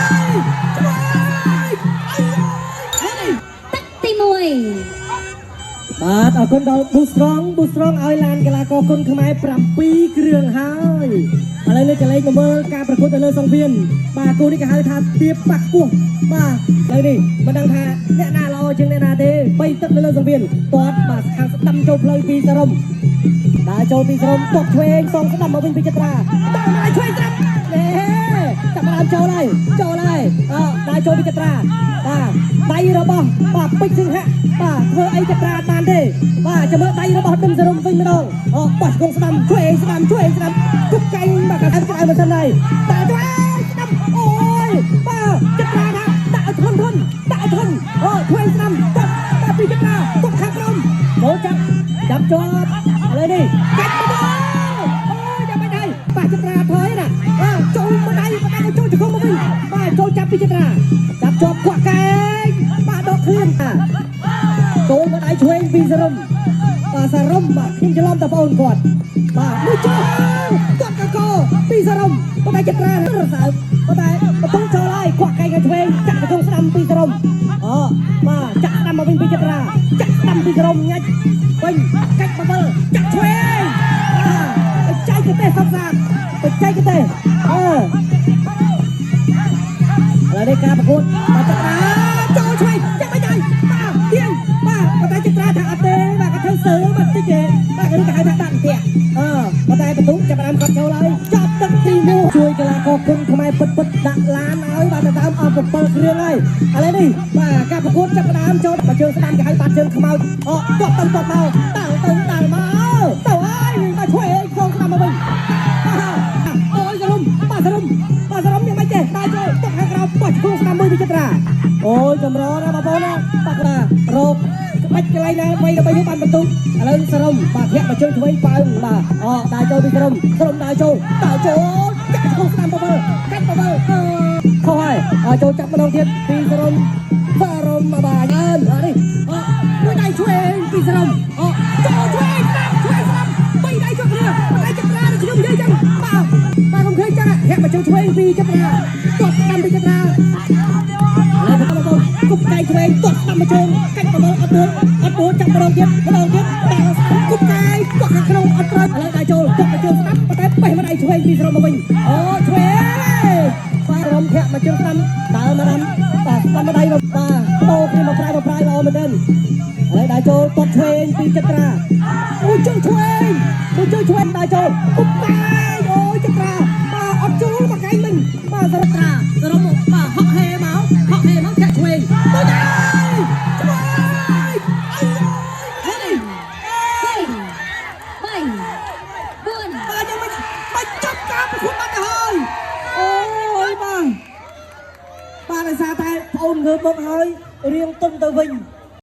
យឆ្វេងអាយយ ទឹកទី1 បាទអរគុណដល់ Boost Strong Boost Strong ឲ្យឡានកីឡាករគុនខ្មែរ7គ្រឿងហើយឥឡូវនេះកលេចមកមើលការប្រកួតទៅលើសង្វៀនបាទគូនេះគេហៅថាទៀបប៉ះពោះបាទឥឡូវនេះមិនដឹងថាអ្នកណាល្អជាងអ្នកណាទេបីទឹកនៅលើសង្វៀនទាត់បាទខាងស្ដាំចូលផ្លូវពីសរុំដើរចូលពីសរុំទាត់ឆ្វេងសងស្ដាំមកវិញពីចត្រាដើរមកឆ្វេងស្ដាំណែចាប់ដើមចូលហើយចូលហើយអដើរចូលពីចត្រាបាទដៃរបស់បាទពេជ្រសិង្ហៈបាទធ្វើអីចត្រាបានទេបាទចាំមើលដៃរបស់ឌឹមសរុំវិញម្ដងអូបោះឆ្កងស្ដាំជួយស្ដាំជួយស្ដាំគប់កែងបាទកាត់ក្រៅមិនសិនហើយតែជួយស្ដាំអូយបាទចត្រាថាដាក់ឲ្យធ្ងន់ធ្ងន់ដាក់ឲ្យធ្ងន់អូជួយស្ដាំតាតាពីចត្រាទុកខាងក្រោមចូលចាប់ចាប់ជាប់ឥឡូវនេះកាច់មកអូយចាំមិនដែរបាទចត្រាថយណាបាទចូលមកដៃមកដៃចូលជង្គង់មកវិញបាទចូលចាប់ពីចត្រាចាប់ជាប់គក់កែងបាទដកឃ្លានបាទចូលមកដៃឆ្វេងពីសរុំបាទសរុំបាទខ្ញុំច្រឡំតបងគាត់បាទមួយចូលគាត់កកពីសរុំប៉ុន្តែចត្រារសើបប៉ុន្តែកំពុងចូលហើយគក់កែងឲ្យឆ្វេងចាក់ជង្គង់ស្ដាំពីសរុំអូបាទចាក់ស្ដាំមកវិញពីចត្រាចាក់ស្ដាំពីសរុំញាច់វិញកាច់បបលចាក់ឆ្វេងបាទបច្ចេកទេសសពសាទបច្ចេកទេសអឺឥឡូវនេះការប្រកួតបាទចត្រាចូលឆ្វេងចាក់មិនដែរបាទទៀងបាទប៉ុន្តែចត្រាថាអត់ទេបាទគាត់ធ្វើសើមកតិចទេបាទគេហៅថាដាក់អន្ទាក់អឺប៉ុន្តែបន្ទុកចាប់ផ្ដើមកត់ចូលហើយចាប់ទឹកទី1ជួយកីឡាករគុនខ្មែរពិតពិតដាក់ឡានឲ្យបាទទៅដើមអស់7គ្រឿងហើយឥឡូវនេះបាទការប្រកួតចាប់ផ្ដើមចូលបាទជើងស្ដាំគេហៅបាត់ជើងខ្មោចអូទាត់ទៅទាត់មកតាល់ទៅតាល់មកទៅហើយបាទឆ្វេងខងស្ដាំមកវិញបាទអូយសរុំបាទសរុំបាទសរុំយ៉ាងម៉េចទេដើរចូលទុកខាងក្រោមបោះឆ្គងស្ដាំមួយពីចត្រាអូយកម្រណាបងប្អូនណាបាទបាទរោគក្បាច់កន្លែងណាបីដើម្បីយកបានបន្ទុកឥឡូវសរុំបាទធាក់មកជើងឆ្វេងប៉ើងបាទអូដើរចូលពីសរុំសរុំដើរចូលដើរចូលចាក់ឆ្គងស្ដាំបបលកាច់បបលខុសហើយចូលចាប់ម្ដងទៀតពីសរុំសរុំបាទអើនេះអូមួយដៃឆ្វេងពីសរុំអូចូលឆ្វេងស្ដាំឆ្វេងស្ដាំបីដៃចូលគ្នាដៃចត្រានេះខ្ញុំនិយាយចឹងបាទបាទខ្ញុំឃើញចឹងធាក់មកជើងឆ្វេងពីចត្រាទាត់ស្ដាំពីចត្រាឥឡូវបងប្អូនគប់កែងឆ្វេងទាត់ស្ដាំមកជើងកាច់បបលអត់ដួលអត់ដួលចាប់ម្ដងទៀតម្ដងទៀតដាក់គប់កែងទាត់ខាងក្នុងអត់ត្រូវឥឡូវដៃចូលទាត់មកជើងស្ដាំប៉ុន្តែបេះមកដៃឆ្វេងពីស្រមមកវិញអូឆ្វេងបាទរំធាក់មកជើងស្ដាំដើរមកដាំបាទស្ដាំមកដៃបាទតោគ្នាមកប្រាយមកប្រាយល្អមែនទែនឥឡូវដៃចូលទាត់ឆ្វេងពីចត្រាអូជើងឆ្វេងមួយជើងឆ្វេងដៃចូលគប់កែងអូចត្រាបាទអត់ចូលមកកែងវិញបាទសរត្រាសរំបាទហក់ហេមកហក់ហេមកធាក់ឆ្វេងទៅដៃឆ្វេងអាយ 2 3 4 បាទយ៉ាងមិនបាច់ចាប់ការប្រកួតបាត់ទៅហើយអូយបាទបាទដោយសារតែប្អូនងើបមកហើយរៀងទុនទៅវិញ